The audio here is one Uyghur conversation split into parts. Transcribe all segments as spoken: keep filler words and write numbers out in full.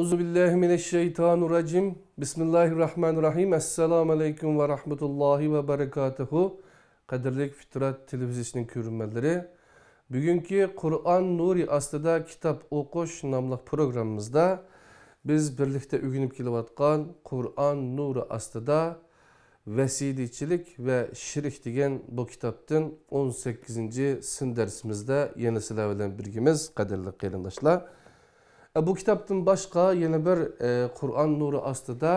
ئەئۇزۇ بىللاھى مىنەششەيتانىررەجىم. بىسمىللاھىررەھمانىررەھىم. ئەسسالامۇ ئەلەيكۇم ۋە رەھمەتۇللاھى ۋە بەرىكاتۇھۇ. قەدىرلىك فىترەت تېلېۋىزىيىسىنىڭ كۆرۈرمەنلىرى، بۈگۈنكى قۇرئان نۇرى ئاستىدا كىتاب ئوقۇش ناملىق پروگراممىمىزدا بىز بىرلىكتە ئۆگىنىپ كېلىۋاتقان قۇرئان نۇرى ئاستىدا ۋەسىلىچىلىك ۋە شېرىك دېگەن بۇ كىتابتىن ئون سەككىزىنچى سىن دەرسىمىزدە يەنە سىلەر بىلەن بىرگىمىز، قەدىرلىك قېرىنداشلار. ئە، بۇ كىتابتىن باشقا يەنە بىر، ئە، قۇرئان نۇرى ئاستىدا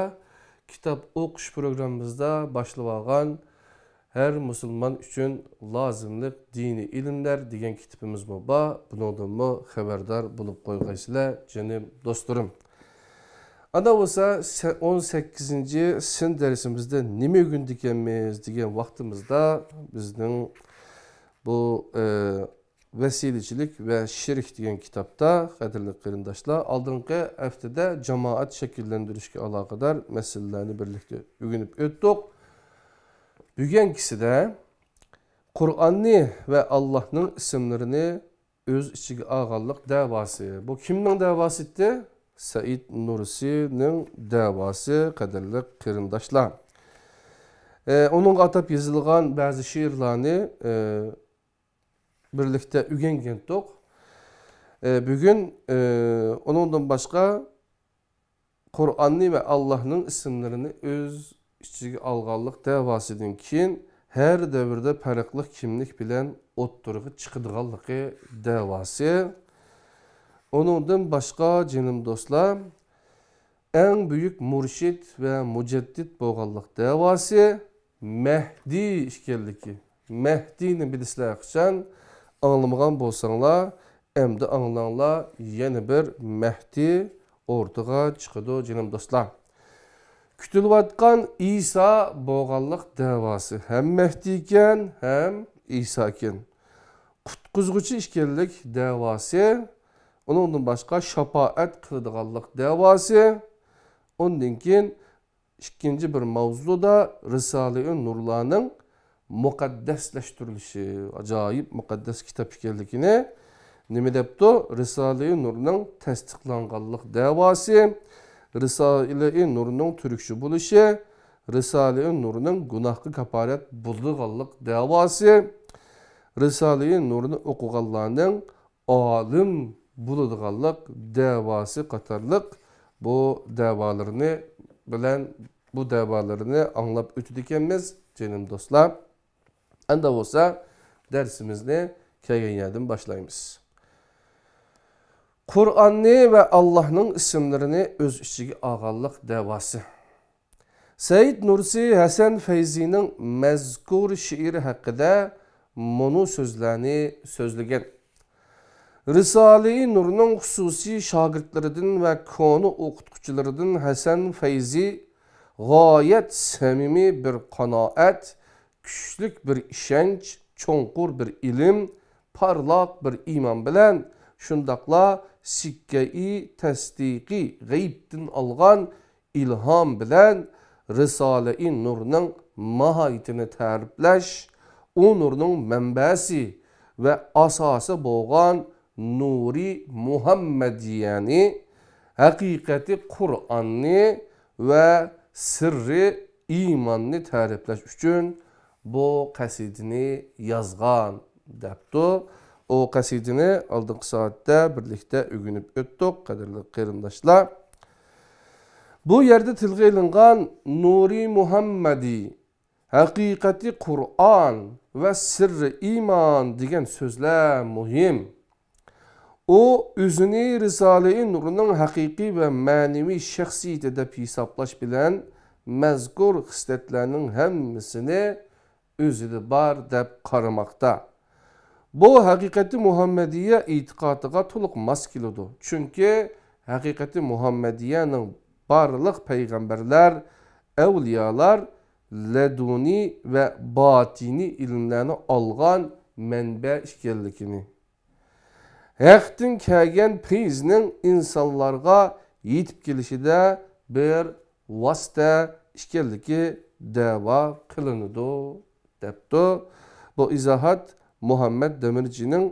كىتاب ئوقۇش پروگراممىمىزدا باشلىۋالغان ھەر مۇسۇلمان ئۈچۈن لازىملىق دىنىي ئىلىملەر دېگەن كىتابىمىزمۇ بار. بۇنىڭدىنمۇ خەۋەردار بولۇپ قويغايسىلەر، جېنىم دوستلىرىم. ئانداق بولسا، سە-، ئون سەككىزىنچى سىن دەرسىمىزدە نېمە ئۆگەندىكەنمىز دېگەن ۋاقتىمىزدا، بىزنىڭ بۇ، ئە، ۋەسىلىچىلىك ۋە شېرىك دېگەن كىتابتا، قەدىرلىك قېرىنداشلار، ئالدىنقى ھەپتىدە جامائەت شەكىللەندۈرۈشكە ئالاقىدار مەسىلىلەرنى بىرلىكتە ئۆگىنىپ ئۆتتۇق. بۈگۈنكىسىدە قۇرئاننى ۋە ئاللاھنىڭ ئىسىملىرىنى ئۆز ئىچىگە ئالغانلىق دەۋاسى. بۇ كىمنىڭ دەۋاسى ئىدى؟ سەئىد نۇرسىنىڭ دەۋاسى، قەدىرلىك قېرىنداشلار. ئە، ئۇنىڭغا ئاتاپ يېزىلغان بەزى شېئىرلارنى، ئە، بىرلىكتە ئۆگەنگەنتۇق. ئە، بۈگۈن، ئە، ئۇنىڭدىن باشقا قۇرئاننى ۋە ئاللاھنىڭ ئىسىملىرىنى ئۆز ئىچىگە ئالغانلىق دەۋاسىدىن كېيىن، ھەر دەۋردە پەرقلىق كىملىك بىلەن ئوتتۇرىغا چىقىدىغانلىقى دەۋاسى. ئۇنىڭدىن باشقا، جېنىم دوستلار، ئەڭ بۈيۈك مۇرشىد ۋە مۇجەددىد بولغانلىق دەۋاسى، مەھدى ئىكەنلىكى. مەھدىنى بىلىسىلەر قاچان؟ ئاڭلىمىغان بولساڭلار، ئەمدى ئاڭلاڭلار، يەنە بىر مەھدى ئورتىغا چىقىدۇ، جېنىم دوستلار. كۈتۈلۈۋاتقان ئىسا بولغانلىق دەۋاسى. ھەم مەھدى ئىكەن، ھەم ئىسا ئىكەن. قۇتقۇزغۇچى ئىكەنلىك دەۋاسى. ئۇنىڭدىن باشقا شاپائەت قىلىدىغانلىق دەۋاسى. ئۇندىن كېيىن ئىككىنچى بىر ماۋزۇدا رىسالىئى نۇرلارنىڭ مۇقەددەسلەشتۈرۈلۈشى، ئاجايىپ مۇقەددەس كىتاب ئىكەنلىكىنى نېمە دەپتۇ؟ رىسالىئى نۇرنىڭ تەستىقلانغانلىق دەۋاسى، رىسالىئى نۇرنىڭ تۈركچە بولۇشى، رىسالىئى نۇرنىڭ گۇناھقا كاپارەت بولىدىغانلىق دەۋاسى، رىسالىئى نۇرنى ئوقۇغانلارنىڭ ئالىم بولىدىغانلىق دەۋاسى قاتارلىق بۇ دەۋالىرىنى بىلەن، بۇ دەۋالىرىنى ئاڭلاپ ئۆتىدىكەنمىز، جېنىم دوستلار. ئەمدى بولسا دەرسىمىزنى كەلگەن يەردىن باشلايمىز. قۇرئاننى ۋە ئاللاھنىڭ ئىسىملىرىنى ئۆز ئىچىگە ئالغانلىق دەۋاسى. سەئىد نۇرسى ھەسەن فەيزىنىڭ مەزكۇر شېئىرى ھەققىدە مۇنۇ سۆزلەرنى سۆزلىگەن. رىسالىئى نۇرنىڭ خۇسۇسىي شاگىرتلىرىدىن ۋە كونا ئوقۇتقۇچىلىرىدىن ھەسەن فەيزى غايەت سەمىمىي بىر قانائەت، كۈچلۈك بىر ئىشەنچ، چوڭقۇر بىر ئىلىم، پارلاق بىر ئىمان بىلەن، شۇنداقلا سىككەئى تەستىقى غەيبتىن ئالغان ئىلھام بىلەن رىسالىئى نۇرنىڭ ماھىيىتىنى تەرىپلەش، ئۇ نۇرنىڭ مەنبەسى ۋە ئاساسى بولغان نۇرى مۇھەممەدىيەنى، ھەقىقەتى قۇرئاننى ۋە سىررى ئىماننى تەرىپلەش ئۈچۈن بۇ قەسىدىنى يازغان، دەپتۇ. ئۇ قەسىدىنى ئالدىنقى سائەتتە بىرلىكتە ئۆگىنىپ ئۆتتۇق، قەدىرلىك قېرىنداشلار. بۇ يەردە تىلغا ئېلىنغان نۇرى مۇھەممەدى، ھەقىقەتى قۇرئان ۋە سىررى ئىمان دېگەن سۆزلەر مۇھىم. ئۇ ئۆزىنى رىسالىئى نۇرنىڭ ھەقىقىي ۋە مەنىۋى شەخسىيىتى دەپ ھېسابلاش بىلەن، مەزكۇر خىسلەتلەرنىڭ ھەممىسىنى ئۆزىدە بار دەپ قارىماقتا. بۇ ھەقىقەتى مۇھەممەدىيە ئېتىقادىغا تولۇق ماس كېلىدۇ. چۈنكى ھەقىقەتى مۇھەممەدىيەنىڭ بارلىق پەيغەمبەرلەر، ئەۋلىيالار لەدۇنىي ۋە باتىنىي ئىلىملەرنى ئالغان مەنبە ئىكەنلىكىنى، ھەقتىن كەلگەن پەيزنىڭ ئىنسانلارغا يېتىپ كېلىشىدە بىر ۋاسىتە ئىكەنلىكى دەۋا قىلىنىدۇ، دەپتۇ. بۇ ئىزاھات مۇھەممەد دەمىرچىنىڭ،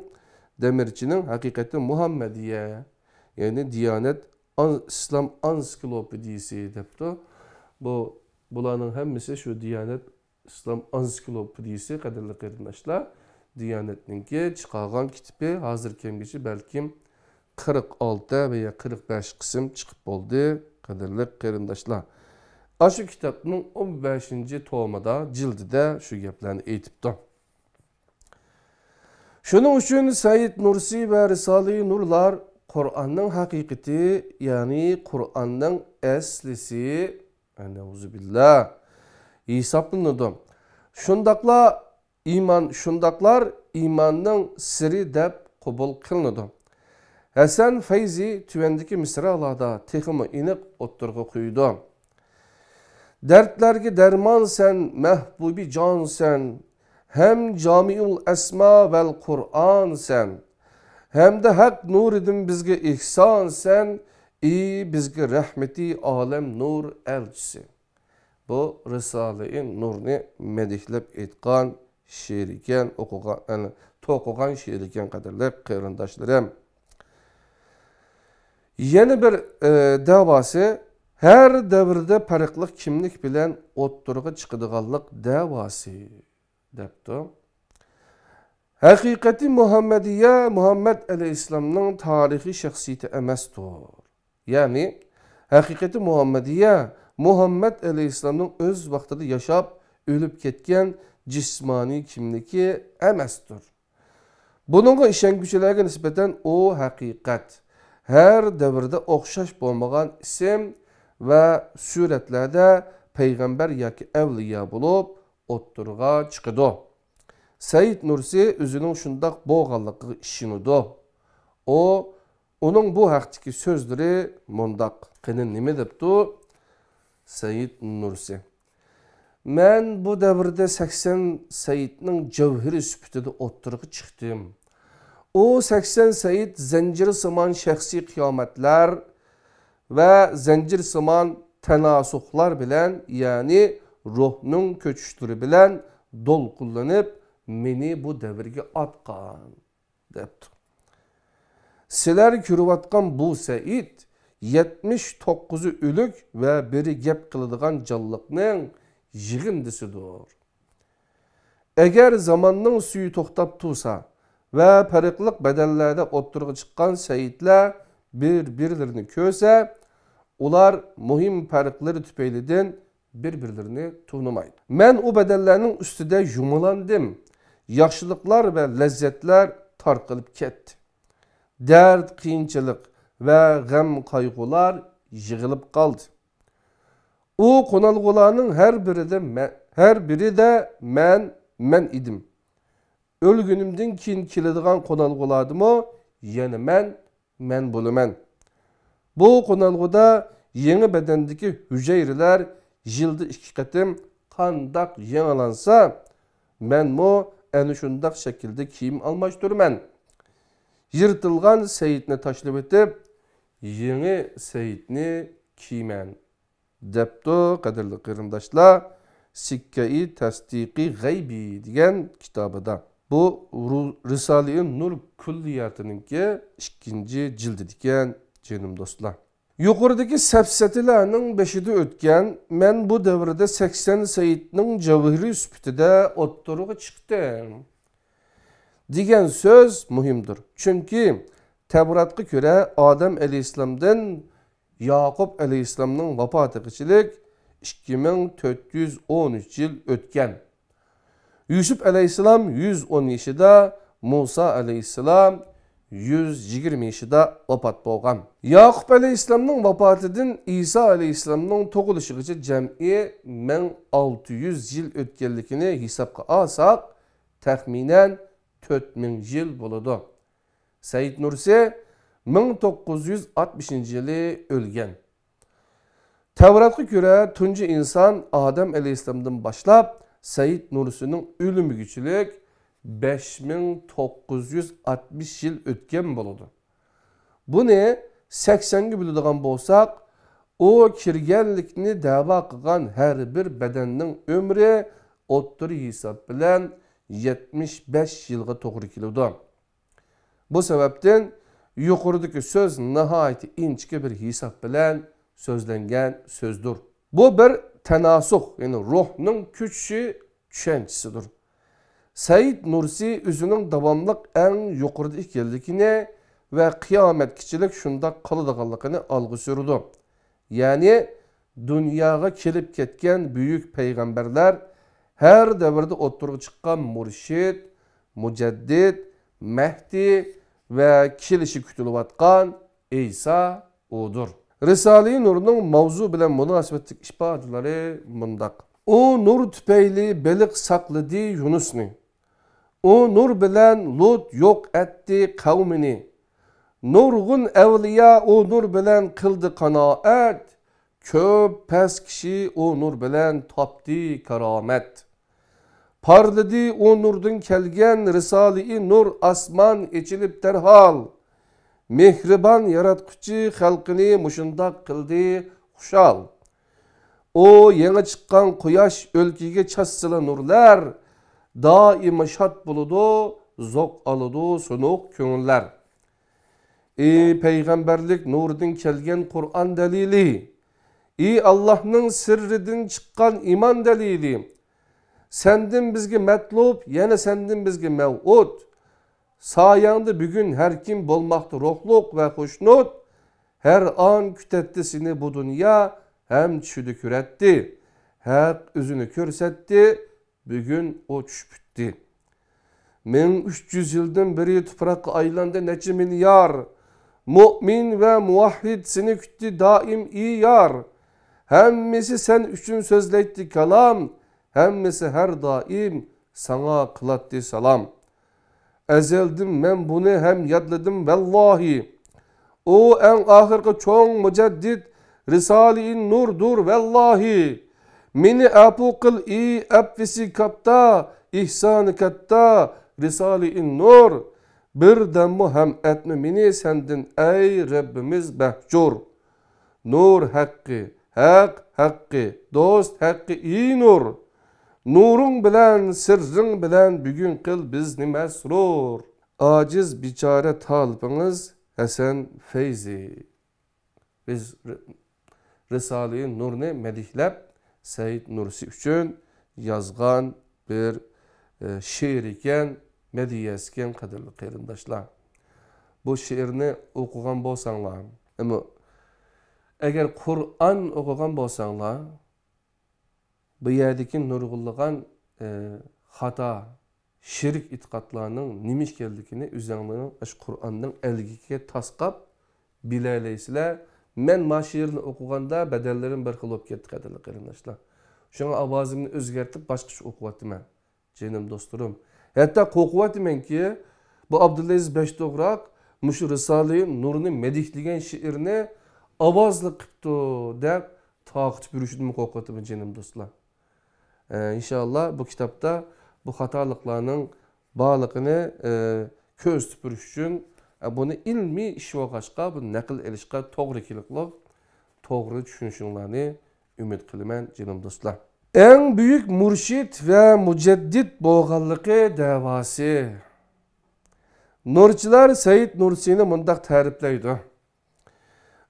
دەمىرچىنىڭ ھەقىقەتى مۇھەممەدىيە، يەنى دىيانەت ئان-، ئىسلام ئانسىكلوپېدىيىسى دەپتۇ. بۇ، بۇلارنىڭ ھەممىسى شۇ دىيانەت ئىسلام ئانسىكلوپېدىيىسى، قەدىرلىك قېرىنداشلار. دىيانەتنىڭكى چىقارغان كىتىپى ھازىر كەمگىچە بەلكىم قىرىق ئالتە ۋە يا قىرىق بەش قىسىم چىقىپ بولدى، قەدىرلىك قېرىنداشلار. ئاشۇ كىتابنىڭ ئون بەشىنچى تومىدا، جىلدىدە شۇ گەپلەرنى ئېيتىپتۇ. شۇنىڭ ئۈچۈن سەئىد نۇرسى ۋە رىسالىي نۇرلار قۇرئاننىڭ ھەقىقىتى، يەنى قۇرئاننىڭ ئەسلىسى، نەئۇزۇبىللا، ھېسابلىنىدۇ. شۇنداقلا ئىمان، شۇنداقلار ئىماننىڭ سىرى دەپ قوبۇل قىلىنىدۇ. ھەسەن فەيزى تۆۋەندىكى مىسرالاردا تېخىمۇ ئېنىق ئوتتۇرىغا قويىدۇ. دەردلەرگە دەرمان سەن، مەھبۇبى جان سەن، ھەم جامىئۇل ئەسما ۋەل قۇرئان سەن، ھەمدە ھەق نۇرىدىن بىزگە ئېھسان سەن، ئى بىزگە رەھمىتى ئالەم نۇر ئەلچىسى. بۇ رىسالىئى نۇرنى مەدھلەپ ئېيتقان شېئىر ئىكەن، ئوقۇغان، يەنى توقۇغان شېئىر ئىكەن، قەدىرلىك قېرىنداشلىرىم. يەنە بىر، ئە، دەۋاسى، ھەر دەۋردە پەرقلىق كىملىك بىلەن ئوتتۇرىغا چىقىدىغانلىق دەۋاسى، دەپتۇ. ھەقىقەتى مۇھەممەدىيە مۇھەممەد ئەلەيھىسسالامنىڭ تارىخىي شەخسىيىتى ئەمەستۇر. يەنى، ھەقىقەتى مۇھەممەدىيە مۇھەممەد ئەلەيھىسسالامنىڭ ئۆز ۋاقتىدا ياشاپ، ئۆلۈپ كەتكەن جىسمانىي كىملىكى ئەمەستۇر. بۇنىڭغا ئىشەنگۈچىلەرگە نىسبەتەن ئۇ ھەقىقەت، ھەر دەۋردە ئوخشاش بولمىغان ئىسىم ۋە سۈرەتلەردە پەيغەمبەر ياكى ئەۋلىيا بولۇپ ئوتتۇرىغا چىقىدۇ. سەئىد نۇرسى ئۆزىنىڭ شۇنداق بولغانلىقىغا ئىشىنىدۇ. ئۇ، ئۇنىڭ بۇ ھەقتىكى سۆزلىرى مۇنداق. قېنى نېمە دەپتۇ سەئىد نۇرسى؟ مەن بۇ دەۋردە سەكسەن سەئىدنىڭ جەۋھىرى سۈپىتىدە ئوتتۇرىغا چىقتىم. ئۇ سەكسەن سەئىد زەنجىرسىمان شەخسىي قىيامەتلەر ۋە زەنجىرسىمان تاناسۇخلار بىلەن، يەنى روھنىڭ كۆچۈشلىرى بىلەن دولقۇنلىنىپ، مېنى بۇ دەۋرگە ئاتقان، دەپتۇ. سىلەر كۆرۈۋاتقان بۇ سەئىد يەتمىش توققۇزى ئۆلۈك ۋە بىرى گەپ قىلىدىغان جانلىقنىڭ يىغىندىسىدۇر. ئەگەر زاماننىڭ سۈيى توختاپ تۇرسا ۋە پەرقلىق بەدەنلەردە ئوتتۇرىغا چىققان سەئىدلەر بىر-بىرلىرىنى كۆرسە، ئۇلار مۇھىم پەرقلىرى تۈپەيلىدىن بىر-بىرلىرىنى تونۇمايدۇ. مەن ئۇ بەدەنلەرنىڭ ئۈستىدە يۇمۇلاندىم. ياخشىلىقلار ۋە لەززەتلەر تارقىلىپ كەتتى. دەرد، قىيىنچىلىق ۋە غەم-قايغۇلار يىغىلىپ قالدى. ئۇ قونالغۇلارنىڭ ھەر بىرىدە مەن، ھەر بىرىدە مەن، مەن ئىدىم. ئۆلگىنىمدىن كېيىن كېلىدىغان قونالغۇلاردىمۇ يەنە مەن، مەن بولىمەن. بۇ قونالغۇدا يېڭى بەدەندىكى ھۈجەيرىلەر يىلدا ئىككى قېتىم قانداق يېڭىلانسا، مەنمۇ ئەنە شۇنداق شەكىلدە كىيىم ئالماشتۇرىمەن. يىرتىلغان سەئىدنى تاشلىۋېتىپ، يېڭى سەئىدنى كىيىمەن. دەپتۇ، قەدىرلىك قېرىنداشلار، سىككەئى تەستىقى غەيبى دېگەن كىتابىدا. بۇ رۇ-، رىسالىئى نۇر كۈللىياتىنىڭكى ئىككىنچى جىلدىدىكەن، جېنىم دوستلار. يۇقىرىدىكى سەپسەتىلەرنىڭ بېشىدا ئۆتكەن، مەن بۇ دەۋردە سەكسەن سەئىدنىڭ جەۋھىرى سۈپىتىدە ئوتتۇرىغا چىقتىم، دېگەن سۆز مۇھىمدۇر. چۈنكى تەۋراتقا كۆرە، ئادەم ئەلەيھىسسالامدىن ياقۇپ ئەلەيھىسسالامنىڭ ۋاپاتىغىچىلىك ئىككى مىڭ تۆت يۈز ئون ئۈچ يىل ئۆتكەن. يۈسۈپ ئەلەيھىسسالام يۈز ئون يېشىدا، مۇسا ئەلەيھىسسالام يۈز يىگىرمە يېشىدا ۋاپات بولغان. ياقۇپ ئەلەيھىسسالامنىڭ ۋاپاتىدىن ئىسا ئەلەيھىسسالامنىڭ تۇغۇلۇشىغىچە جەمئىي مىڭ ئالتە يۈز يىل ئۆتكەنلىكىنى ھېسابقا ئالساق، تەخمىنەن تۆت مىڭ يىل بولىدۇ. سەئىد نۇرسى مىڭ توققۇز يۈز ئاتمىشىنچى يىلى ئۆلگەن. تەۋراتقا كۆرە، تۇنجى ئىنسان ئادەم ئەلەيھىسسالامدىن باشلاپ سەئىد نۇرسىنىڭ ئۆلۈمىگىچىلىك بەش مىڭ توققۇز يۈز ئاتمىش يىل ئۆتكەن بولىدۇ. بۇنى سەكسەنگە بۆلىدىغان بولساق، ئۇ كىرگەنلىكنى دەۋا قىلغان ھەر بىر بەدەننىڭ ئۆمرى ئوتتۇرا ھېساب بىلەن يەتمىش بەش يىلغا توغرا كېلىدۇ. بۇ سەۋەبتىن يۇقىرىدىكى سۆز ناھايىتى ئىنچىكە بىر ھېساب بىلەن سۆزلەنگەن سۆزدۇر. بۇ بىر تاناسۇخ، يەنى روھنىڭ كۆچۈشى چۈشەنچىسىدۇر. سەئىد نۇرسى ئۆزىنىڭ داۋاملىق ئەڭ يۇقىرىدا ئىكەنلىكىنى ۋە قىيامەتكىچىلىك شۇنداق قالىدىغانلىقىنى ئالغا سۈرىدۇ. يەنى دۇنياغا كېلىپ كەتكەن بۈيۈك پەيغەمبەرلەر، ھەر دەۋردە ئوتتۇرىغا چىققان مۇرشىد، مۇجەددىد، مەھدى ۋە كېلىشى كۈتۈلۈۋاتقان ئەيسا ئۇدۇر. رىسالىئى نۇرنىڭ ماۋزۇ بىلەن مۇناسىۋەتلىك ئىپادىلىرى مۇنداق: ئۇ نۇر تۈپەيلى بېلىق ساقلىدى يۇنۇسنى. ئۇ نۇر بىلەن لۇت يوق ئەتتى قەۋمىنى. نۇرغۇن ئەۋلىيا ئۇ نۇر بىلەن قىلدى قانائەت. كۆپ پەس كىشى ئۇ نۇر بىلەن تاپتى كارامەت. پارلىدى ئۇ نۇردىن كەلگەن رىسالىئى نۇر، ئاسمان ئېچىلىپ دەرھال. مېھرىبان ياراتقۇچى خەلقىنى مۇشۇنداق قىلدى خۇشال. ئۇ يېڭى چىققان قۇياش ئۆلكىگە چاچسىلا نۇرلار، دائىما شاد بولىدۇ، زوق ئالىدۇ سۇنۇق كۆڭۈللەر. ئى پەيغەمبەرلىك نۇرىدىن كەلگەن قۇرئان دەلىلى، ئى ئاللاھنىڭ سىررىدىن چىققان ئىمان دەلىلى، سەندىن بىزگە مەتلۇب، يەنە سەندىن بىزگە مەۋئۇد. سايەڭدە بۈگۈن ھەر كىم بولماقتا روھلۇق ۋە خۇشنۇد. ھەر ئان كۈتەتتى سېنى بۇ دۇنيا، ھەم چۈشىدە كۆرەتتى. ھەق ئۆزىنى كۆرسەتتى، بۈگۈن ئۇ چۈش پۈتتى. مىڭ ئۈچ يۈز يىلدىن بېرى تۇپراققا ئايلاندى نەچچە مىليار. مۇئمىن ۋە مۇۋەھھىد سېنى كۈتتى دائىم، ئى يار. ھەممىسى سەن ئۈچۈن سۆزلەيتتى كالام، ھەممىسى ھەر دائىم ساڭا قىلاتتى سالام. ئەزەلدىن مەن بۇنى ھەم يادلىدىم ۋەللاھى. ئۇ ئەڭ ئاخىرقى چوڭ مۇجەددىد، رىسالىئى نۇردۇر ۋەللاھى. مېنى ئەپۇ قىل، ئى ئەپۋىسى كاتتا، ئېھسانى كاتتا، رىسالىئى نۇر. بىردەممۇ ھەم ئەتمە مېنى سەندىن، ئەي رەببىمىز مەھجۇر. نۇر ھەققى، ھەق ھەققى، دوست ھەققى، ئى نۇر. نۇرۇڭ بىلەن، سىررىڭ بىلەن بۈگۈن قىل بىزنى مەسرۇر. ئاجىز بىچارە تالىپىڭىز ھەسەن فەيزى. بىز رى-، رىسالىئى نۇرنى مەدھىيلەپ، سەئىد نۇرسى ئۈچۈن يازغان بىر، ئە، شېئىر ئىكەن، مەدھىيەسى ئىكەن، قەدىرلىك قېرىنداشلار. بۇ شېئىرنى ئوقۇغان بولساڭلار، ئەمما ئەگەر قۇرئان ئوقۇغان بولساڭلار، بۇ يەردىكى نۇرغۇنلىغان، ئە، خاتا، شىرك ئېتىقادلارنىڭ نېمە ئىكەنلىكىنى ئۆزۈڭلارنىڭ ئاشۇ قۇرئاننىڭ ئەلگىكىگە تاسقاپ بىلەلەيسىلەر. مەن ما شېئىرنى ئوقۇغاندا بەدەنلىرىم بىر خىل بولۇپ كەتتى، قەدىرلىك قېرىنداشلار. شۇڭا ئاۋازىمنى ئۆزگەرتىپ باشقىچە ئوقۇۋاتىمەن، جېنىم دوستلىرىم. ھەتتا قورقۇۋاتىمەنكى، بۇ ئابدۇلئەزىز بەشتوغراق مۇشۇ رىسالىئى نۇرنى مەدھىيلىگەن شېئىرنى ئاۋازلىق قىپتۇ دەپ تارقىتىپ يۈرۈشىدىنمۇ قورقۇۋاتىمەن، جېنىم دوستلار. ئە، ئىنشاللا بۇ كىتابتا بۇ خاتالىقلارنىڭ بارلىقىنى، ئە، كۆرسىتىپ بېرىش ئۈچۈن، ئە، بۇنى ئىلمىي ئىش بولغاچقا، بۇنى نەقىل ئېلىشقا توغرا كېلىقلىق، توغرا چۈشىنىشىڭلارنى ئۈمىد قىلىمەن، جېنىم دوستلار. ئەڭ بۈيۈك مۇرشىد ۋە مۇجەددىد بولغانلىقى دەۋاسى. نۇرچىلار سەئىد نۇرسىنى مۇنداق تەرىپلەيدۇ.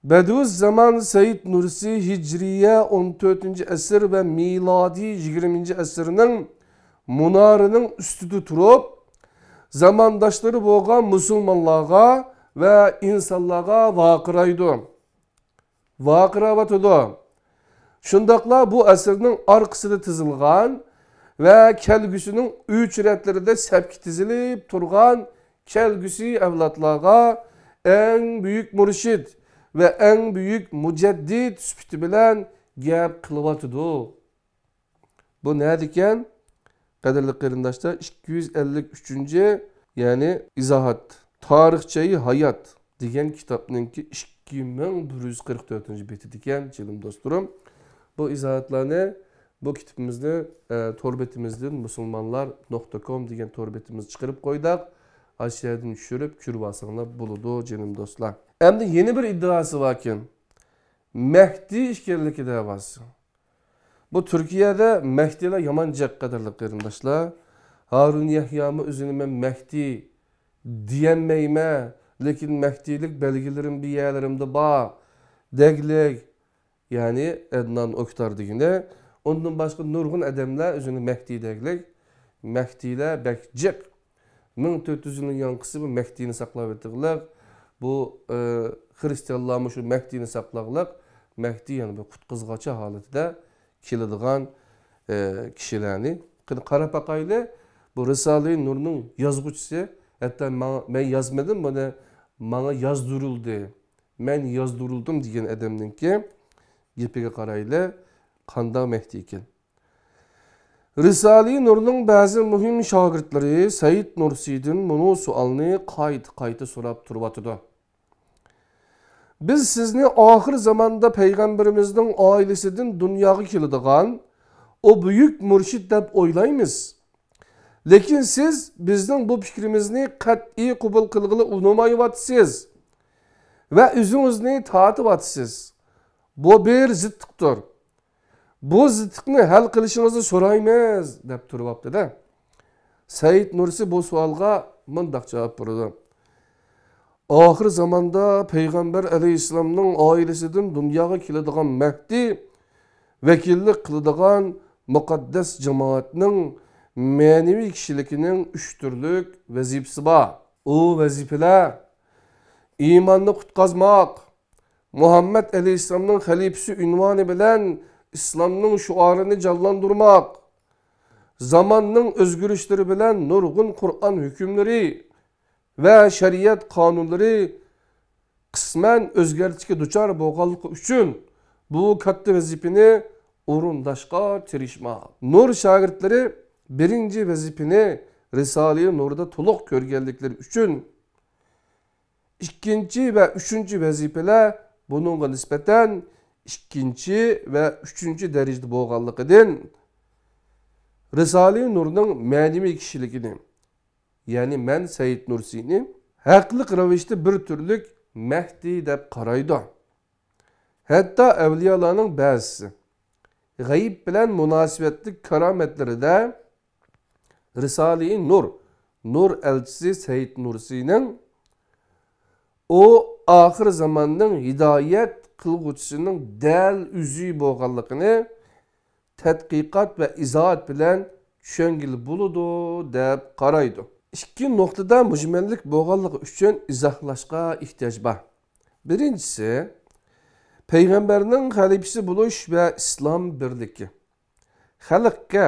بەدىئۇززامان سەئىد نۇرسى ھىجرىيە ئون تۆتىنچى ئەسىر ۋە مىلادىي يىگىرمىنچى ئەسىرنىڭ مۇنارىنىڭ ئۈستىدە تۇرۇپ، زامانداشلىرى بولغان مۇسۇلمانلارغا ۋە ئىنسانلارغا ۋارقىرايدۇ، ۋارقىراۋاتىدۇ. شۇنداقلا بۇ ئەسىرنىڭ ئارقىسىدا تىزىلغان ۋە كەلگۈسىنىڭ ئۆچرەتلىرىدە سەپكە تىزىلىپ تۇرغان كەلگۈسى ئەۋلادلارغا ئەڭ بۈيۈك مۇرشىد ۋە ئەڭ بۈيۈك مۇجەددىد سۈپىتى بىلەن گەپ قىلىۋاتىدۇ. بۇ نەدىكەن؟ قەدىرلىك قېرىنداشلار، ئىككى يۈز ئەللىك ئۈچىنچى، يەنى ئىزاھات، تارىخچەي ھايات دېگەن كىتابنىڭكى ئىككى مىڭ بىر يۈز قىرىق تۆتىنچى بېتىدىكەن، جېنىم دوستلىرىم. بۇ ئىزاھاتلارنى بۇ كىتابىمىزنى، ئە، تور بېتىمىزدىن، مۇسۇلمانلار نۇقتا كوم دېگەن تور بېتىمىزدە چىقىرىپ قويدۇق. ئاشۇ يەردىن چۈشۈرۈپ كۆرۈۋالساڭلار بولىدۇ، جېنىم دوستلار. ئەمدى يەنە بىر ئىددىئاسى باركەن. مەھدى ئىكەنلىكى دەۋاسى. بۇ تۈركىيەدە مەھدىلەر يامان جىق، قەدىرلىك قېرىنداشلار. ھارۇن يەھيامۇ ئۆزىنى مەن مەھدى دېيەلمەيمەن، لېكىن مەھدىيلىك بەلگىلىرىم بۇ يەرلىرىمدە بار دەگلىك، يەنى ئەدنان ئوكتار دېگىنى. ئۇندىن باشقا نۇرغۇن ئادەملەر ئۆزىنى مەھدىي دەگلىك. مەھدىيلەر بەك جىق. مىڭ تۆت يۈز يىلنىڭ ياڭقىسى بۇ مەھدىينى ساقلاۋېتىغلىق. بۇ، ئى، خرىستىيانلارمۇ شۇ مەھدىينى ساقلاغلىق. مەھدىي يەنى بىر قۇتقۇزغۇچى ھالىتىدە كېلىدىغان، ئى، كىشىلەرنى. قېنى قاراپ باقايلى. بۇ رىسالىئى نۇرنىڭ يازغۇچىسى، ھەتتا ماڭا، مەن يازمىدىم بۇنى، ماڭا يازدۇرۇلدى، مەن يازدۇرۇلدۇم دېگەن ئادەمنىڭكى گېپىگە قارايلى، قانداق مەھدىي ئىكەن. رىسالىئى نۇرنىڭ بەزى مۇھىم شاگىرتلىرى سەيىد نۇرسىدىن مۇنۇ سوئالنى قايتا-قايتا سوراپ تۇرۇۋاتىدۇ. بىز سىزنى ئاخىر زاماندا پەيغەمبىرىمىزنىڭ ئائىلىسىدىن دۇنياغا كېلىدىغان ئۇ بۈيۈك مۇرشىد دەپ ئويلايمىز. لېكىن سىز بىزنىڭ بۇ پىكرىمىزنى قەتئىي قوبۇل قىلغىلى ئۇنىمايۋاتىسىز ۋە ئۆزىڭىزنى تارتىۋاتىسىز. بۇ بىر زىتتىقتۇر. بۇ زىتتىقنى ھەل قىلىشىڭىزنى سورايمىز، دەپ تۇرۇۋاپتۇ-دە. سەئىد نۇرسى بۇ سوئالغا مۇنداق جاۋاب بېرىدۇ. ئاخىر زاماندا پەيغەمبەر ئەلەيھىسسالامنىڭ ئائىلىسىدىن دۇنياغا كېلىدىغان مەھدى ۋەكىللىك قىلىدىغان مۇقەددەس جامائەتنىڭ مەنىۋى كىشىلىكىنىڭ ئۈچ تۈرلۈك ۋەزىپىسى بار. ئۇ ۋەزىپىلەر ئىماننى قۇتقازماق، مۇھەممەد ئەلەيھىسسالامنىڭ خەلىپىسى ئۇنۋانى بىلەن ئىسلامنىڭ شوئارىنى جانلاندۇرماق، زاماننىڭ ئۆزگىرىشلىرى بىلەن نۇرغۇن قۇرئان ھۆكۈملىرى ۋە شەرىئەت قانۇنلىرى قىسمەن ئۆزگەرتىشكە دۇچار بولغانلىقى ئۈچۈن، بۇ كاتتا ۋەزىپىنى ئورۇنداشقا تىرىشماق. نۇر شاگىرتلىرى بىرىنچى ۋەزىپىنى رىسالىئى نۇردا تولۇق كۆرگەنلىكلىرى ئۈچۈن، ئىككىنچى ۋە ئۈچىنچى ۋەزىپىلەر بۇنىڭغا نىسبەتەن ئىككىنچى ۋە ئۈچىنچى دەرىجىدە بولغانلىقىدىن، رىسالىئى نۇرنىڭ مەنىۋى كىشىلىكىنى، يەنى مەن سەئىد نۇرسىنى ھەقلىق رەۋىشتە بىر تۈرلۈك مەھدى دەپ قارايدۇ. ھەتتا ئەۋلىيالارنىڭ بەزىسى غەيىب بىلەن مۇناسىۋەتلىك كارامەتلىرىدە رىسالىئى نۇر، نۇر ئەلچىسى سەئىد نۇرسىنىڭ ئۇ ئاخىر زاماننىڭ ھىدايەت قىلغۇچىسىنىڭ دەل ئۆزى بولغانلىقىنى تەتقىقات ۋە ئىزاھات بىلەن چۈشەنگىلى بولىدۇ، دەپ قارايدۇ. ئىككى نۇقتىدا مۈجمەللىك بولغانلىقى ئۈچۈن ئىزاھلاشقا ئېھتىياج بار. بىرىنچىسى، پەيغەمبەرنىڭ خەلىپىسى بولۇش ۋە ئىسلام بىرلىكى. خەلققە،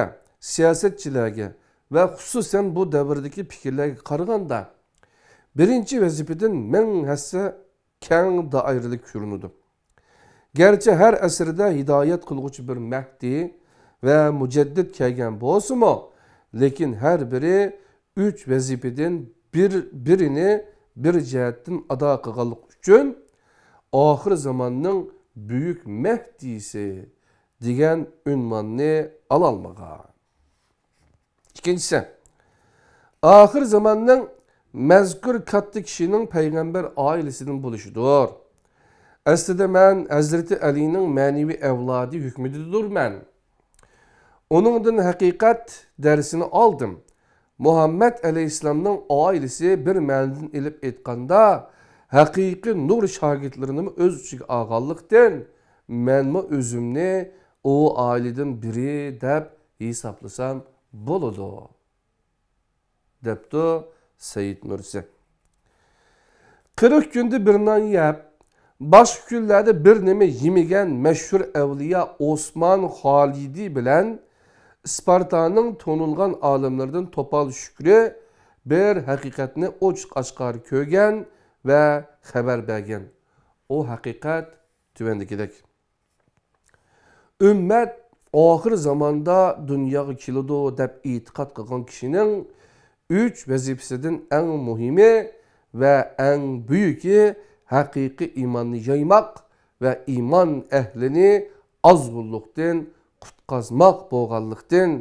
سىياسەتچىلەرگە ۋە خۇسۇسەن بۇ دەۋردىكى پىكىرلەرگە قارىغاندا، بىرىنچى ۋەزىپىدىن مىڭ ھەسسە كەڭ دائىرىلىك كۆرۈنىدۇ. گەرچە ھەر ئەسىردە ھىدايەت قىلغۇچى بىر مەھدى ۋە مۇجەددىد كەلگەن بولسىمۇ، لېكىن ھەر بىرى ئۈچ ۋەزىپىدىن بىر، بىرىنى بىر جەھەتتىن ئادا قىلغانلىقى ئۈچۈن، ئاخىر زاماننىڭ بۈيۈك مەھدىسى دېگەن ئۇنۋاننى ئالالمىغان. ئىككىنچىسى، ئاخىر زاماننىڭ مەزكۇر كاتتا كىشىنىڭ پەيغەمبەر ئائىلىسىدىن بولۇشىدۇر. ئەسلىدە مەن ھەزرىتى ئەلىنىڭ مەنىۋى ئەۋلادى ھۆكمىدىدۇرمەن. ئۇنىڭدىن ھەقىقەت دەرسىنى ئالدىم. مۇھەممەد ئەلەيھىسسالامنىڭ ئائىلىسى بىر مەنىدىن ئېلىپ ئېيتقاندا، ھەقىقىي نۇر شاگىرتلىرىنىمۇ ئۆز ئىچىگە ئالغانلىقتىن، مەنمۇ ئۆزۈمنى ئۇ ئائىلىدىن بىرى دەپ ھېسابلىسام بولىدۇ، دەپتۇ سەئىد نۇرسى. قىرىق كۈندە بىر نان يەپ، باشقا كۈنلەردە بىر نېمە يېمىگەن مەشھۇر ئەۋلىيا ئوسمان خالىدى بىلەن ئىسپارتانىڭ تونۇلغان ئالىملىرىدىن توپال شۈكرى بىر ھەقىقەتنى ئوچۇق ئاشكارا كۆرگەن ۋە خەۋەر بەرگەن. ئۇ ھەقىقەت تۆۋەندىكىدەك. ئۈممەت ئاخىر زاماندا دۇنياغا كېلىدۇ دەپ ئېتىقاد قىلغان كىشىنىڭ ئۈچ ۋەزىپىسىدىن ئەڭ مۇھىمى ۋە ئەڭ بۈيۈكى ھەقىقىي ئىماننى يايماق ۋە ئىمان ئەھلىنى ئازغۇنلۇقتىن قۇتقازماق بولغانلىقتىن،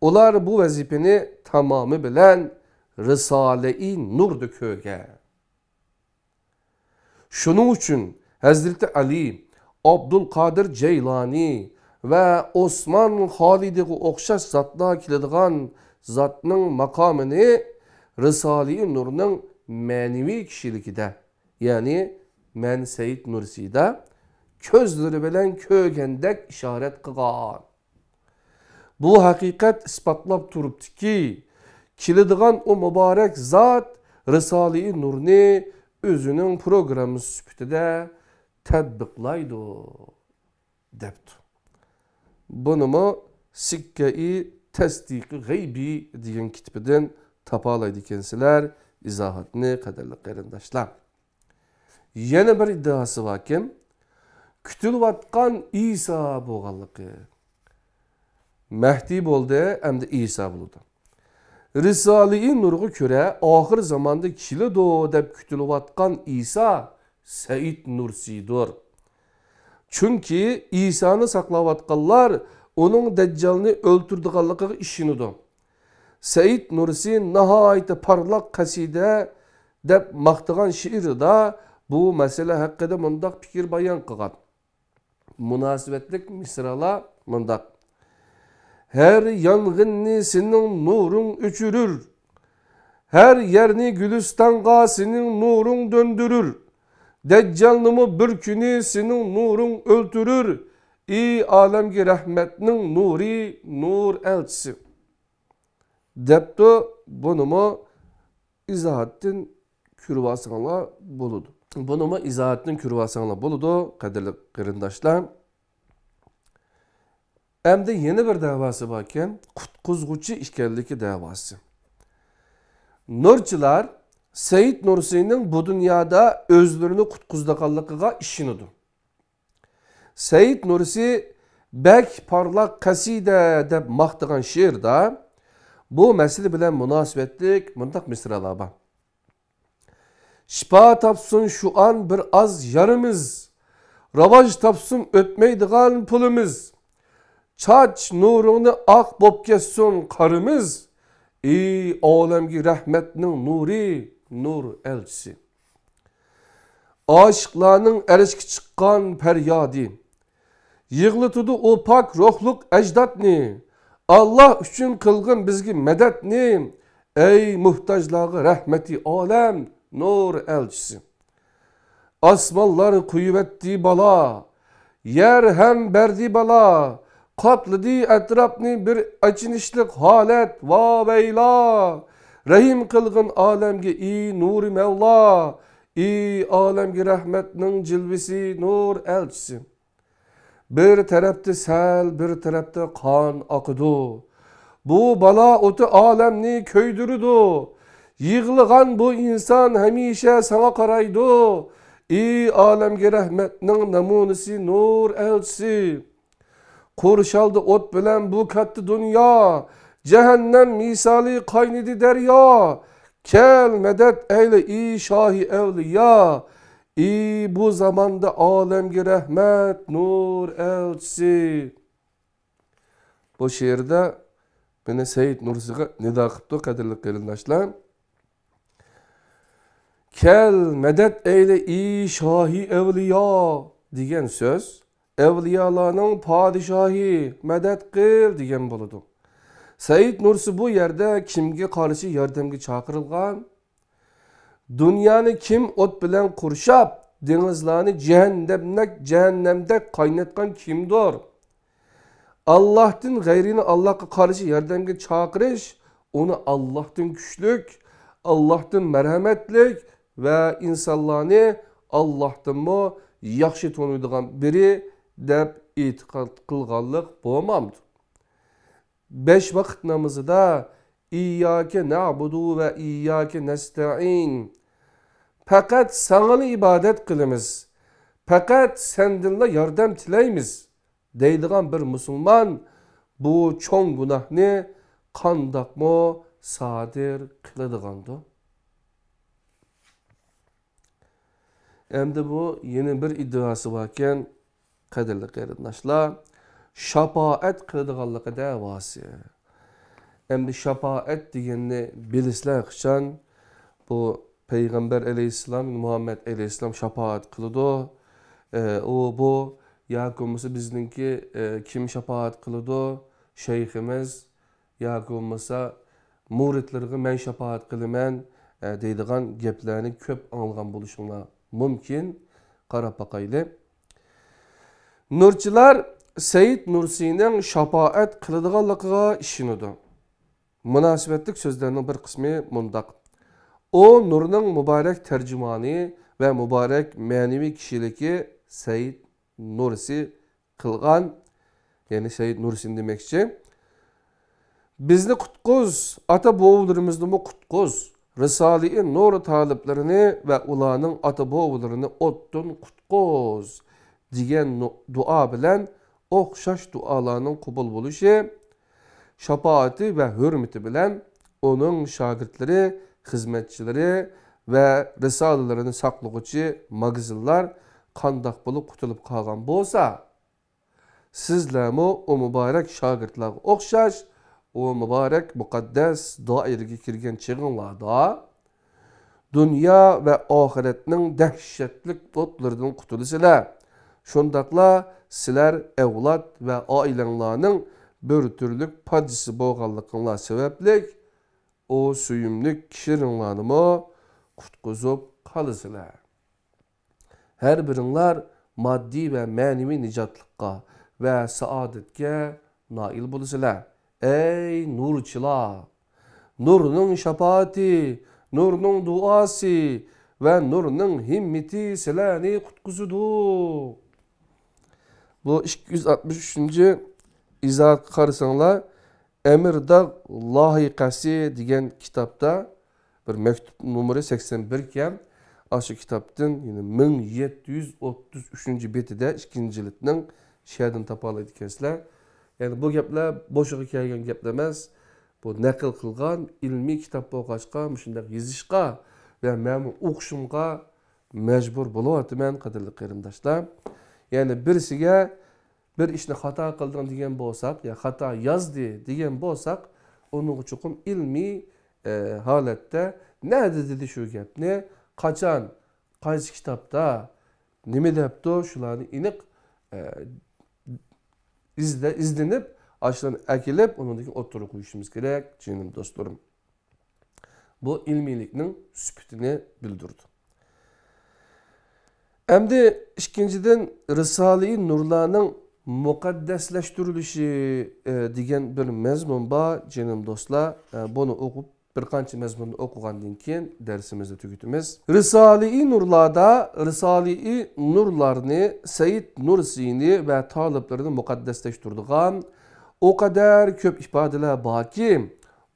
ئۇلار بۇ ۋەزىپىنى تامامى بىلەن رىسالەئى نۇردا كۆرگەن. شۇنىڭ ئۈچۈن ھەزرىتى ئەلى، ئابدۇلقادىر جەيلانى ۋە ئوسمان خالىدىغا ئوخشاش زاتلار كېلىدىغان زاتنىڭ ماقامىنى رىسالىئى نۇرنىڭ مەنىۋى كىشىلىكىدە، يەنى مەن سەئىد نۇرسىدا كۆزلىرى بىلەن كۆرگەندەك ئىشارەت قىلغان. بۇ ھەقىقەت ئىسپاتلاپ تۇرۇپتۇكى، كېلىدىغان ئۇ مۇبارەك زات رىسالىئى نۇرنى ئۆزىنىڭ پروگراممىسى سۈپىتىدە تەتبىقلايدۇ، دەپتۇ. بۇنىمۇ سىككەئى تەستىقى غەيبىي دېگەن كىتىپىدىن تاپالايدىكەنسىلەر ئىزاھاتنى، قەدىرلىك قېرىنداشلار. يەنە بىر ئىددىئاسى باركەن، كۈتۈلۈۋاتقان ئىسا بولغانلىقى. مەھدى بولدى، ئەمدى ئىسا بولىدۇ. رىسالىئى نۇرغا كۆرە، ئاخىر زاماندا كېلىدۇ دەپ كۈتۈلۈۋاتقان ئىسا سەئىد نۇرسىدۇر. چۈنكى ئىسانى ساقلاۋاتقانلار ئۇنىڭ دەججالنى ئۆلتۈرىدىغانلىقىغا ئىشىنىدۇ. سەئىد نۇرسى ناھايىتى پارلاق قەسىدە دەپ ماختىغان شېئىرىدا بۇ مەسىلە ھەققىدە مۇنداق پىكىر بايان قىلغان. مۇناسىۋەتلىك مىسرالار مۇنداق. ھەر يانغىننى سېنىڭ نۇرۇڭ ئۆچۈرۈر. ھەر يەرنى گۈلىستانغا سېنىڭ نۇرۇڭ دۆندۈرۈر. دەججالنىمۇ بىر كۈنى سېنىڭ نۇرۇڭ ئۆلتۈرۈر. ئى ئالەمگە رەھمەتنىڭ نۇرى، نۇر ئەلچىسى. دەپتۇ، بۇنىمۇ ئىزاھاتتىن كۆرۈۋالساڭلار بولىدۇ. بۇنىمۇ ئىزاھاتتىن كۆرۈۋالساڭلار بولىدۇ، قەدىرلىك قېرىنداشلار. ئەمدى يەنە بىر دەۋاسى باركەن، قۇتقۇزغۇچى ئىكەنلىكى دەۋاسى. نۇرچىلار سەئىد نۇرسىنىڭ بۇ دۇنيادا ئۆزلىرىنى قۇتقۇزىدىغانلىقىغا ئىشىنىدۇ. سەئىد نۇرسى بەك پارلاق قەسىدە دەپ ماختىغان شېئىردا بۇ مەسىلە بىلەن مۇناسىۋەتلىك مۇنداق مىسرالار بار. شىپا تاپسۇن شۇ ئان بىر ئاز يارىمىز، راۋاج تاپسۇن ئۆتمەيدىغان پۇلىمىز. چاچ نۇرۇڭنى ئاق بوپ كەتسۇن قارىمىز. ئى ئالەمگە رەھمەتنىڭ نۇرى، نۇر ئەلچىسى. ئاشىقلارنىڭ ئەرشكە چىققان پەريادى. يىغلىتىدۇ ئۇ پاك روھلۇق ئەجدادنى. ئاللا ئۈچۈن قىلغىن بىزگە مەدەتنى. ئەي موھتاجلارغا رەھمىتى ئالەم، نۇر ئەلچىسى. ئاسمانلار قويۇۋەتتى بالا، يەر ھەم بەردى بالا، قاپلىدى ئەتراپنى بىر ئېچىنىشلىق ھالەت، ۋاۋەيلا! رەھىم قىلغىن ئالەمگە، ئى نۇرى مەۋلا، ئى ئالەمگە رەھمەتنىڭ جىلۋىسى، نۇر ئەلچىسى. بىر تەرەپتە سەل، بىر تەرەپتە قان ئاقىدۇ. بۇ بالا ئوتى ئالەمنى كۆيدۈرىدۇ. يىغلىغان بۇ ئىنسان ھەمىشە ساڭا قارايدۇ. ئى ئالەمگە رەھمەتنىڭ نەمۇنىسى، نۇر ئەلچىسى. قورشالدى ئوت بىلەن بۇ كاتتا دۇنيا. جەھەننەم مىسالى قاينىدى دەريا. كەل مەدەت ئەيلە ئى شاھى ئەۋلىيا. ئى بۇ زاماندا ئالەمگە رەھمەت نۇر ئەلچىسى. بۇ شېئىردا مېنى سەئىد نۇرسىغا نىدا قىپتۇ، قەدىرلىك قېرىنداشلار. كەل مەدەت ئەيلە ئى شاھى ئەۋلىيا دېگەن سۆز ئەۋلىيالارنىڭ پادىشاھى، مەدەت قىل دېگەن بولىدۇ. سەئىد نۇرسى بۇ يەردە كىمگە قارشى ياردەمگە چاقىرىلغان؟ دۇنيانى كىم ئوت بىلەن قورشاپ، دېڭىزلارنى جەھەننەمدەك، جەھەننەمدەك قايناتقان كىمدۇر؟ ئاللاھتىن غەيرىنى ئاللاھقا قارشى ياردەمگە چاقىرىش، ئۇنى ئاللاھتىن كۈچلۈك، ئاللاھتىن مەرھەمەتلىك ۋە ئىنسانلارنى ئاللاھتىنمۇ ياخشى تونۇيدىغان بىرى دەپ ئېتىقاد قىلغانلىق بولمامدۇ؟ بەش ۋاقىت نامىزىدا «ئىيياكە نەئبۇدۇ ۋە ئىيياكە نەستەئىن»، پەقەت ساڭىلا ئىبادەت قىلىمىز، پەقەت سەندىنلا ياردەم تىلەيمىز دەيدىغان بىر مۇسۇلمان بۇ چوڭ گۇناھنى قانداقمۇ سادىر قىلىدىغاندۇ؟ ئەمدى بۇ يەنە بىر ئىددىئاسى باركەن، قەدىرلىك قېرىنداشلار، شاپائەت قىلىدىغانلىقى دەۋاسى. ئەمدى شاپائەت دېگەننى بىلىسىلەر قاچان؟ بۇ پەيغەمبەر ئەلەيھىسسالام، مۇھەممەد ئەلەيھىسسالام شاپائەت قىلىدۇ. ئە، ئۇ، بۇ، ياكى بولمىسا بىزنىڭكى، ئە، كىم شاپائەت قىلىدۇ؟ شەيخىمىز، ياكى بولمىسا مۇرىتلىرىغا مەن شاپائەت قىلىمەن، ئە، دەيدىغان گەپلەرنى كۆپ ئاڭلىغان بولۇشۇڭلار مۇمكىن. قاراپ باقايلى. نۇرچىلار سەيىد نۇرسىنىڭ شاپائەت قىلىدىغانلىقىغا ئىشىنىدۇ. مۇناسىۋەتلىك سۆزلەرنىڭ بىر قىسمى مۇنداق: ئۇ نۇرنىڭ مۇبارەك تەرجىمانى ۋە مۇبارەك مەنىۋى كىشىلىكى سەيىد نۇرسى قىلغان، يەنى سەيىد نۇرسىنى دېمەكچى. بىزنى قۇتقۇز، ئاتا-بوۋىلىرىمىزنىمۇ قۇتقۇز. رىسالىئى نۇر تالىپلىرىنى ۋە ئۇلارنىڭ ئاتا-بوۋىلىرىنى ئوتتىن قۇتقۇز، دېگەن نۇ-، دۇئا بىلەن ئوخشاش دۇئالارنىڭ قوبۇل بولۇشى، شاپائىتى ۋە ھۆرمىتى بىلەن ئۇنىڭ شاگىرتلىرى، خىزمەتچىلىرى ۋە رىسالىلىرىنى ساقلىغۇچى ماگىزىنلار قانداق بولۇپ قۇتۇلۇپ قالغان بولسا، سىزلەرمۇ ئۇ مۇبارەك شاگىرتلارغا ئوخشاش ئۇ مۇبارەك مۇقەددەس دائىرىگە كىرگەن چېغىڭلاردا، دۇنيا ۋە ئاخىرەتنىڭ دەھشەتلىك ئوتلىرىدىن قۇتۇلىسىلەر. شۇنداقلا سىلەر ئەۋلاد ۋە ئائىلەڭلارنىڭ بىر تۈرلۈك پادىچىسى بولغانلىقىڭلار سەۋەبلىك، ئۇ سۆيۈملۈك كىشىلىرىڭلارنىمۇ قۇتقۇزۇپ قالىسىلەر. ھەر بىرىڭلار ماددىي ۋە مەنىۋى نىجاتلىققا ۋە سائادەتكە نائىل بولىسىلەر. ئەي نۇرچىلار! نۇرنىڭ شاپائىتى، نۇرنىڭ دۇئاسى ۋە نۇرنىڭ ھىممىتى سىلەرنى قۇتقۇزىدۇ. بۇ ئىككى يۈز ئاتمىش ئۈچىنچى ئىزاھاتقا قارىساڭلار، ئەمىرداغ لايىھەسى دېگەن كىتابتا بىر مەكتۇپ نومۇرى سەكسەن بىر ئىكەن. ئاشۇ كىتابتىن، يەنى مىڭ يەتتە يۈز ئوتتۇز ئۈچىنچى بېتىدە، ئىككىنچى جىلدنىڭ، شۇ يەردىن تاپالايدىكەنسىلەر. يەنى بۇ گەپلەر بوشىغا كەلگەن گەپلەر ئەمەس. بۇ نەقىل قىلغان ئىلمىي كىتاب بولغاچقا، مۇشۇنداق يېزىشقا ۋە مەنمۇ ئوقۇشۇمغا مەجبۇر بولۇۋاتىمەن، قەدىرلىك قېرىنداشلار. يەنى بىرسىگە بىر ئىشنى خاتا قىلدىڭ دېگەن بولساق، يا خاتا يازدى دېگەن بولساق، ئۇنىڭغا چوقۇم ئىلمىي، ئە، ھالەتتە نەدە دېدى شۇ گەپنى، قاچان، قايسى كىتابتا، نېمە دەپتۇ، شۇلارنى ئېنىق، ئە، ئىزدە-، ئىزدىنىپ، ئاشۇلارنى ئەكېلىپ، ئۇنىڭدىن كېيىن ئوتتۇرىغا قويۇشىمىز كېرەك، جېنىم دوستلىرىم. بۇ ئىلمىيلىكنىڭ سۈپىتىنى بىلدۈرىدۇ. ئەمدى ئىككىنچىدىن، رىسالىئى نۇرلارنىڭ مۇقەددەسلەشتۈرۈلۈشى، ئە، دېگەن بىر مەزمۇن بار، جېنىم دوستلار. ئە، بۇنى ئوقۇپ، بىر قانچە مەزمۇننى ئوقۇغاندىن كېيىن دەرسىمىزنى تۈگىتىمىز. رىسالىئى نۇرلاردا رىسالىئى نۇرلارنى، سەيىد نۇرسىنى ۋە تالىپلىرىنى مۇقەددەسلەشتۈرىدىغان ئۇ قەدەر كۆپ ئىپادىلەر باركى،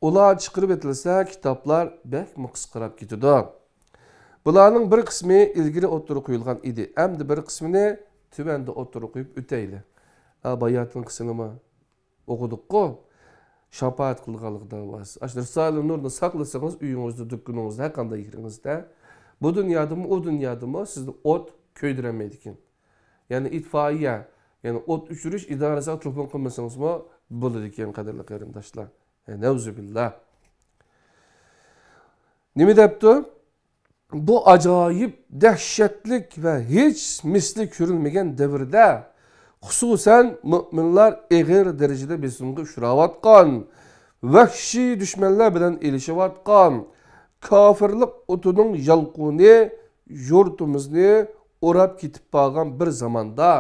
ئۇلار چىقىرىۋېتىلسە، كىتابلار بەكمۇ قىسقىراپ كېتىدۇ. بۇلارنىڭ بىر قىسمى ئىلگىرى ئوتتۇرىغا قويۇلغان ئىدى. ئەمدى بىر قىسمىنى تۆۋەندە ئوتتۇرىغا قويۇپ ئۆتەيلى. ھە، باياتىنقىسىنىمۇ ئوقۇدۇققۇ. شاپائەت قىلغانلىقى دەۋاسى. ئاشۇ رىسالە نۇرنى ساقلىسىڭىز، ئۆيىڭىزدە، دۇكىنىڭىزدا، ھەر قانداق يېرىڭىزدە، بۇ دۇنيادىمۇ، ئۇ دۇنيادىمۇ سىزنى ئوت كۆيدۈرەلمەيدىكەن. يەنى ئىتفائىيە، يەنى ئوت ئۆچۈرۈش ئىدارىسىغا تېلېفون قىلمىسىڭىزمۇ بولىدىكەن، قەدىرلىك قېرىنداشلار. ئە، نەۋزۇبىللا. نېمە دەپتۇ؟ بۇ ئاجايىپ، دەھشەتلىك ۋە ھېچ مىسلى كۆرۈلمىگەن دەۋردە، خۇسۇسەن، مۆمىنلار ئېغىر دەرىجىدە بېسىمغا ئۇچراۋاتقان، ۋەھشىي دۈشمەنلەر بىلەن ئېلىشىۋاتقان، كاپىرلىق ئوتىنىڭ يالقۇنى يۇرتىمىزنى ئوراپ كېتىپ بارغان بىر زاماندا،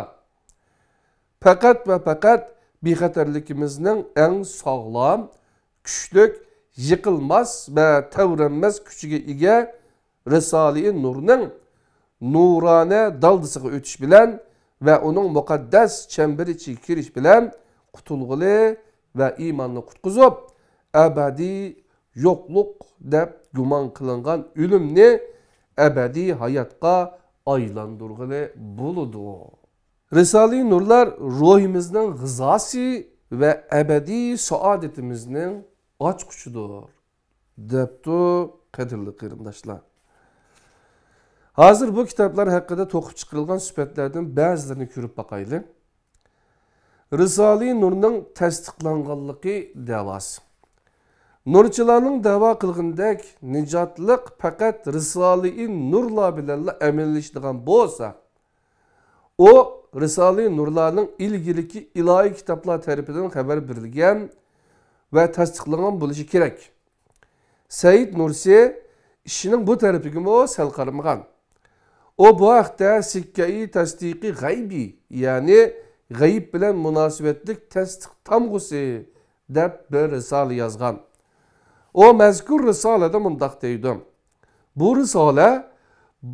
پەقەت ۋە پەقەت بىخەتەرلىكىمىزنىڭ ئەڭ ساغلام، كۈچلۈك، يىقىلماس ۋە تەۋرەنمەس كۈچىگە ئىگە رىسالىئى نۇرنىڭ نۇرانە دالدىسىغا ئۆتۈش بىلەن ۋە ئۇنىڭ مۇقەددەس چەمبىرى ئىچىگە كىرىش بىلەن قۇتۇلغىلى ۋە ئىماننى قۇتقۇزۇپ، ئەبەدىي يوقلۇق دەپ گۇمان قىلىنغان ئۆلۈمنى ئەبەدىي ھاياتقا ئايلاندۇرغىلى بولىدۇ. رىسالىئى نۇرلار روھىمىزنىڭ غىزاسى ۋە ئەبەدىي سائادىتىمىزنىڭ ئاچقۇچىدۇر، دەپتۇ، قەدىرلىك قېرىنداشلار. ھازىر بۇ كىتابلار ھەققىدە توقۇپ چىقىرىلغان سۈپەتلەردىن بەزىلىرىنى كۆرۈپ باقايلى. رىسالىئى نۇرنىڭ تەستىقلانغانلىقى دەۋاسى. نۇرچىلارنىڭ دەۋا قىلغىنىدەك، نىجاتلىق پەقەت رىسالىئى نۇرلار بىلەنلا ئەمەلىيلىشىدىغان بولسا، ئۇ رىسالىئى نۇرلارنىڭ ئىلگىرىكى ئىلاھىي كىتابلار تەرىپىدىن خەۋەر بېرىلگەن ۋە تەستىقلانغان بولۇشى كېرەك. سەئىد نۇرسى ئىشىنىڭ بۇ تەرىپىگىمۇ سەل قارىمىغان. ئۇ بۇ ھەقتە سىككەئى تەستىقى غەيبىي، يەنى غەيىب بىلەن مۇناسىۋەتلىك تەستىق تامغىسى دەپ بىر رىسالە يازغان. ئۇ مەزكۇر رىسالىدە مۇنداق دەيدۇ: بۇ رىسالە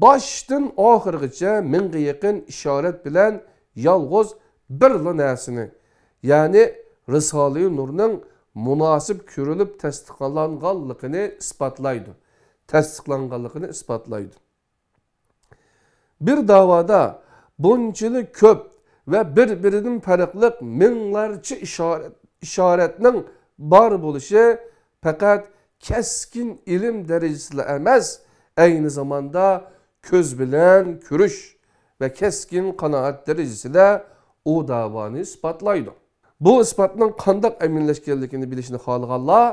باشتىن ئاخىرغىچە مىڭغا يېقىن ئىشارەت بىلەن يالغۇز بىرلا نەرسىنى، يەنى رىسالىي نۇرنىڭ مۇناسىپ كۆرۈلۈپ تەستىقلانغانلىقىنى ئىسپاتلايدۇ، تەستىقلانغانلىقىنى ئىسپاتلايدۇ. بىر داۋادا بۇنچىلىك كۆپ ۋە بىر-بىرىدىن پەرقلىق مىڭلارچە ئىشارەت، ئىشارەتنىڭ بار بولۇشى پەقەت كەسكىن ئىلىم دەرىجىسىلا ئەمەس، ئەينى زاماندا كۆز بىلەن كۆرۈش ۋە كەسكىن قانائەت دەرىجىسىدە ئۇ داۋانى ئىسپاتلايدۇ. بۇ ئىسپاتنىڭ قانداق ئەمەلىيلەشكەنلىكىنى بىلىشنى خالىغانلار،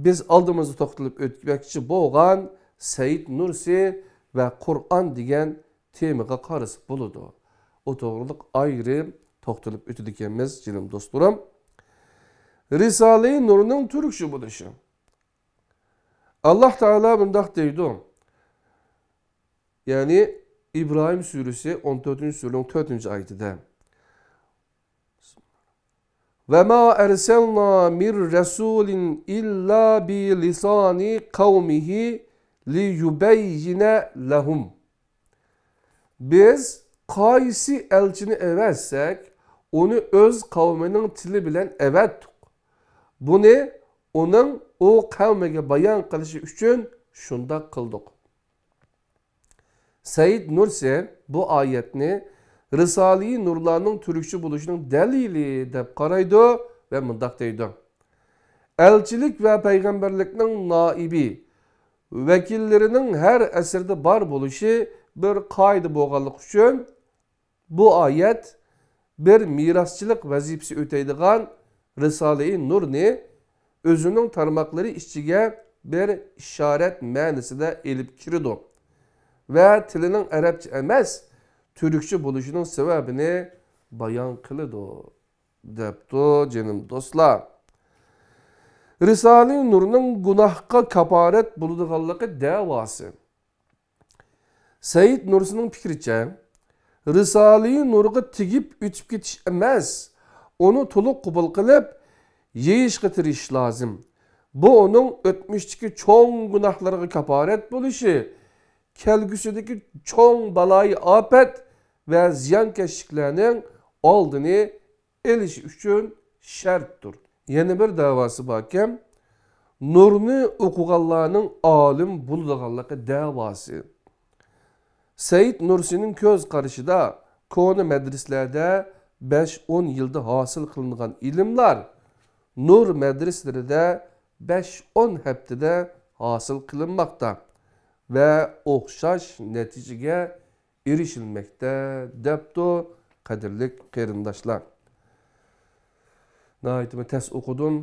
بىز ئالدىمىزدا توختىلىپ ئۆتمەكچى بولغان سەئىد نۇرسى ۋە قۇرئان دېگەن تېمىغا قارىسا بولىدۇ. ئۇ توغرىلىق ئايرىم توختىلىپ ئۆتىدىكەنمىز، جېنىم دوستلىرىم. رىسالىي نۇرنىڭ تۈركچە بولۇشى. ئاللاھ تائالا مۇنداق دەيدۇ، يەنى ئىبراھىم سۈرىسى ئون تۆتىنچى سۈرىنىڭ تۆتىنچى ئايىتىدە، وما أرسلنا من رسول إلا بلسان قومه ليبين لهم. بىز قايسى ئەلچىنى ئەۋەتسەك، ئۇنى ئۆز قەۋمىنىڭ تىلى بىلەن ئەۋەتتۇق. بۇنى ئۇنىڭ ئۇ قەۋمىگە بايان قىلىشى ئۈچۈن شۇنداق قىلدۇق. سەئىد نۇرسى بۇ ئايەتنى رىسالىي نۇرلارنىڭ تۈركچە بولۇشىنىڭ دەلىلى دەپ قارايدۇ ۋە مۇنداق دەيدۇ: ئەلچىلىك ۋە پەيغەمبەرلىكنىڭ نائىبى، ۋەكىللىرىنىڭ ھەر ئەسىردە بار بولۇشى بىر قائىدە بولغانلىقى ئۈچۈن، بۇ ئايەت بىر مىراسچىلىق ۋەزىپىسى ئۆتەيدىغان رىسالىئى نۇرنى ئۆزىنىڭ تارماقلىرى ئىچىگە بىر ئىشارەت مەنىسىدە ئېلىپ كىرىدۇ ۋە تىلىنىڭ ئەرەبچە ئەمەس، تۈركچە بولۇشىنىڭ سەۋەبىنى بايان قىلىدۇ، دەپتۇ، جېنىم دوستلار. رىسالىئى نۇرنىڭ گۇناھقا كاپارەت بولىدىغانلىقى دەۋاسى. سەئىد نۇرسىنىڭ پىكرىچە، رىسالىئى نۇرغا تېگىپ ئۆتۈپ كېتىش ئەمەس، ئۇنى تولۇق قوبۇل قىلىپ، يېيىشقا تىرىشىش لازىم. بۇ ئۇنىڭ ئۆتمۈشتىكى چوڭ گۇناھلىرىغا كاپارەت بولۇشى، كەلگۈسىدىكى چوڭ بالايىئاپەت ۋە زىيانكەشلىكلەرنىڭ ئالدىنى ئېلىش ئۈچۈن شەرتتۇر. يەنە بىر دەۋاسى باركەن، نۇرنى ئوقۇغانلارنىڭ ئالىم بولىدىغانلىقى دەۋاسى. سەئىد نۇرسىنىڭ كۆز قارىشىدا، كونا مەدرىسىلەردە بەش-ئون يىلدا ھاسىل قىلىنغان ئىلىملار نۇر مەدرىسىلىرىدە بەش-ئون ھەپتىدە ھاسىل قىلىنماقتا ۋە ئوخشاش نەتىجىگە ئېرىشىلمەكتە، دەپتۇ، قەدىرلىك قېرىنداشلار. ناھايىتىمۇ تەس ئوقۇدۇم.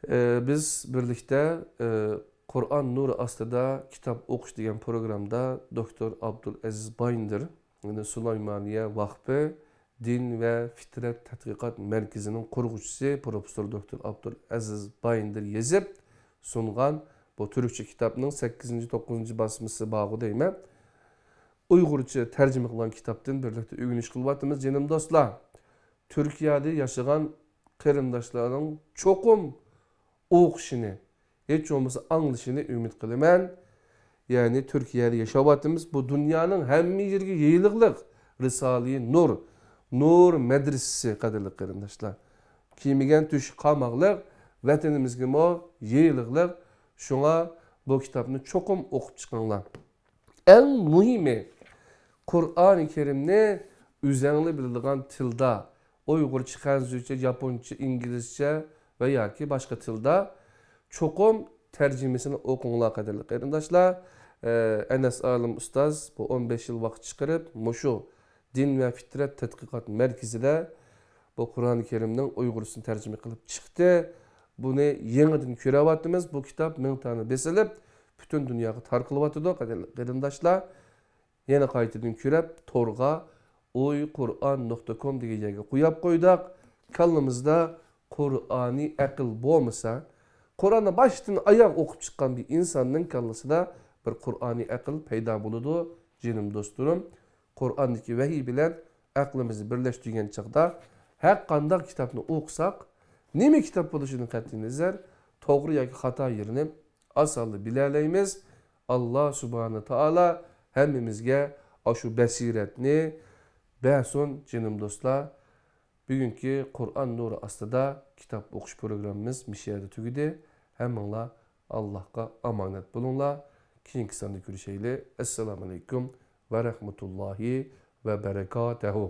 ئى، بىز بىرلىكتە، ئى، قۇرئان نۇرى ئاستىدا كىتاب ئوقۇش دېگەن پروگرامدا دوكتور ئابدۇلئەزىز بايىندىر، يەنى سۇلايمانىيە ۋاقپى دىن ۋە فىترەت تەتقىقات مەركىزىنىڭ قۇرغۇچىسى پروفېسسور دوكتور ئابدۇلئەزىز بايىندىر يېزىپ سۇنغان بۇ تۈركچە كىتابنىڭ سەككىزىنچى، توققۇزىنچى باسمىسى بارغۇ دەيمەن. ئۇيغۇرچە تەرجىمە قىلغان كىتابتىن بىرلىكتە ئۆگىنىش قىلىۋاتىمىز، جېنىم دوستلار. تۈركىيەدە ياشىغان قېرىنداشلارنىڭ چوقۇم ئوقۇشىنى، ھېچ بولمىسا ئاڭلىشىنى ئۈمىد قىلىمەن. يەنى تۈركىيەدە ياشاۋاتىمىز. بۇ دۇنيانىڭ ھەممە يېرىگە يېيىلىقلىق رىسالىئى نۇر، نۇر مەدرىسىسى، قەدىرلىك قېرىنداشلار. كىيمىگەن تۆشۈك قالماقلىق، ۋەتىنىمىزگىمۇ يېيىلىقلىق. شۇڭا بۇ كىتابنى چوقۇم ئوقۇپ چىقىڭلار. ئەڭ مۇھىمى، قۇرئانى كەرىمنى ئۆزەڭلار بىلىدىغان تىلدا، ئۇيغۇرچە، خەنزۇچە، ياپونچە، ئىنگلىزچە ۋە ياكى باشقا تىلدا چوقۇم تەرجىمىسىنى ئوقۇڭلار، قەدىرلىك قېرىنداشلار. ئەنەس ئالىم ئۇستاز بۇ ئون بەش يىل ۋاقىت چىقىرىپ، مۇشۇ دىن ۋە فىترەت تەتقىقات مەركىزىدە بۇ قۇرئانى كەرىمنىڭ ئۇيغۇرچىسىنى تەرجىمە قىلىپ چىقتى. بۇنى يېڭىدىن كۆرۈۋاتىمىز. بۇ كىتاب مىڭ دانە بېسىلىپ، پۈتۈن دۇنياغا تارقىلىۋاتىدۇ، قەدىرلىك قېرىنداشلار. يەنە قايتىدىن كۆرۈپ، تورغا ئۇي قۇرئان نۇقتا كوم دېگەن يەرگە قويۇپ قويدۇق. كاللىمىزدا قۇرئانىي ئەقىل بولمىسا، قۇرئاننى باشتىن ئاياغ ئوقۇپ چىققان بىر ئىنساننىڭ كاللىسىدا بىر قۇرئانىي ئەقىل پەيدا بولىدۇ، جېنىم دوستلىرىم. قۇرئاندىكى ۋەھىي بىلەن ئەقلىمىزنى بىرلەشتۈرگەن چاغدا ھەر قانداق كىتابنى ئوقۇساق، نېمە كىتاب بولۇشىدىن قەتئىينەزەر، توغرا ياكى خاتا يېرىنى ئاسانلا بىلەلەيمىز. ئاللا سۇبھانە تائالا ھەممىمىزگە ئاشۇ بەسىرەتنى بەرسۇن، جېنىم دوستلار. بۈگۈنكى قۇرئان نۇرى ئاستىدا كىتاب ئوقۇش پروگراممىمىز مۇشۇ يەردە تۈگىدى. ھەممىڭلار ئاللاھقا ئامانەت بولۇڭلار. كېيىنكى ساندا كۆرۈشەيلى. ئەسسالامۇ ئەلەيكۇم ۋە رەھمەتۇللاھى ۋە بەرەكاتەھۇ.